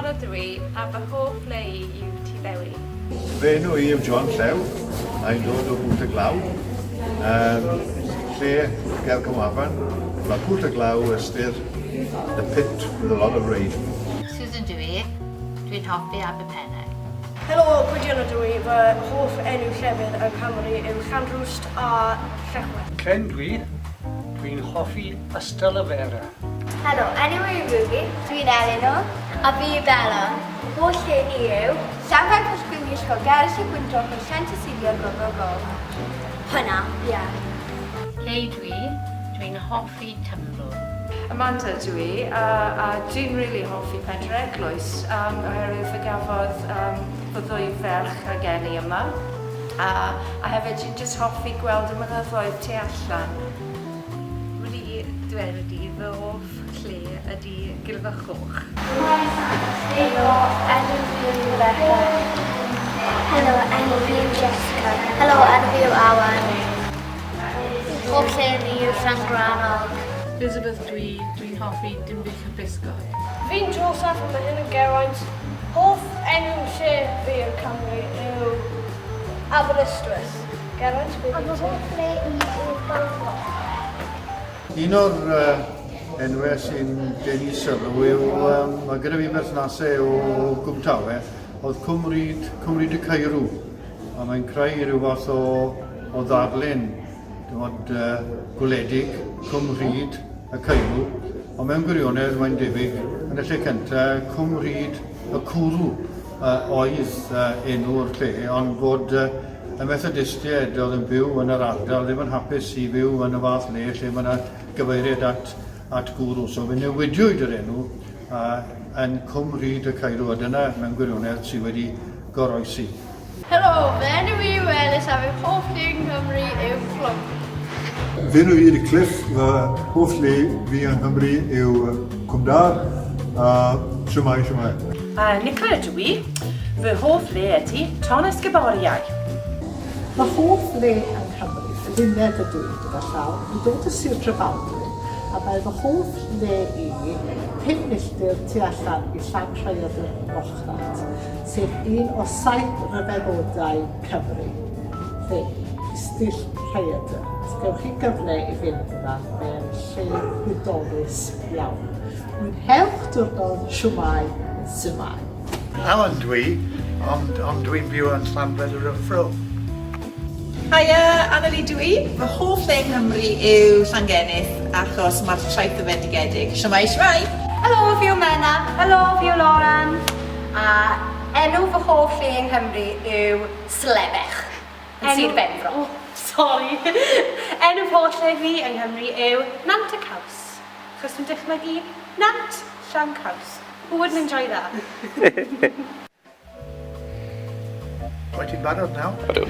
Manon ydw i, a fy hoff le i yw Tŷ Ddewi. Fy enw i yw John Llew, a i'n dod o Bwll y Glaw, um, lle ger Cwmafan. Mae Pwll y Glaw ystyr the pit with a lot of rain. Susan dw i, dwi'n hoffi Aberpennar. Helo, Gwydion ydw i, fy hoff enw llefydd yng Nghymru yw Llanrwst a Llechwedd. Ken dwi, dwi'n hoffi Ystalyfera. Helo, enw i yw Ruby, dwi'n Elinor. A fi yw Bella. Holl lle ni yw. Llanfair Pwllgwyngyllgoch, Ger y Gwyntog, Llan Tysilio, go go go. Hwnna, ie. Kay dwi, dwi'n hoffi Tumblr. Amanda ydw i, a, a dwi'n rili hoffi Pentre Eglwys, um, oherwydd fe gafodd um, fy ddwy ferch a geni yma. A, a hefyd dwi'n just hoffi gweld y mynyddoedd tu allan. Wedi dweud ydy, fy hoff lle ydy Gilfach Goch. Helo, enw fi yw Rebecca. Helo, enw fi yw Jessica. Helo, enw fi yw Awen. Hoff lle fi yw Llangrannog. Elizabeth dwi, dwi'n hoffi Dinbych y Pysgod. Fi'n Joseph a mae hyn yn Geraint. Hoff enw lle fi yn Cymru yw Aberystwyth. Geraint, beth A fy hoff le i yw Bangor. Un o'r uh, enwau sy'n denu sylw yw, um, mae gyda fi berthnasau o Gwmtawe, oedd Cwm Rhyd, Cwm Rhyd y Ceirw, a mae'n creu rhyw fath o, o ddarlun, dim ond uh, gwledig, Cwm Rhyd y Ceirw, ond mewn gwirionedd mae'n debyg, yn y lle cyntaf, Cwm Rhyd y Cwrw uh, oedd uh, enw'r lle, ond bod uh, y Methodistiaid oedd yn byw yn yr ardal ddim yn hapus i fyw yn y fath le lle mae yna gyfeiriad at, at gwrw. So fe newidiwyd yr enw uh, yn Cwm Rhyd y Caerw, a dyna mewn gwirionedd sydd wedi goroesi. Helo, fy enw i yw Elis a fy hoff le yng Nghymru yw Clwb. Fy enw i ydy Cliff, fy hoff le fi yng Nghymru yw Cwmdâr, a shwmae shwmae. Uh, Nicola ydw i. Fy hoff le ydy Ton Ysguboriau. Fy hoff le yng Nghymru, Eluned ydw i gyda llaw, yn dod o Sir Drefaldwyn, a mae fy hoff le i 5 milltir tu allan i Llanrhaeadr Mochnant, sef un o saith ryfeddodau Cymru, lle Pistyll Rhaeadr. Os gewch chi gyfle i fynd yna, mae'n lle hudolus iawn. Mwynhewch diwrnod Shwmae Sumae. Alan dwi, ond, ond dwi'n byw yn Llanbedr y Fro. Haia, Annalie dwi. Fy hoff le yng Nghymru yw Llangennith achos mae'r traeth yn fendigedig. Shwmae, shwmae! Helo, fi yw Menna. Helo, fi yw Lauren. A enw fy hoff lle yng Nghymru yw Slebech, yn Sir Benfro. Oh, sorry. Enw fy hoff lle fi yng Nghymru yw Nant y Caws. Achos dwi'n dychmygu nant llawn caws. Who wouldn't enjoy that? Wyt ti'n barod nawr? Ydw.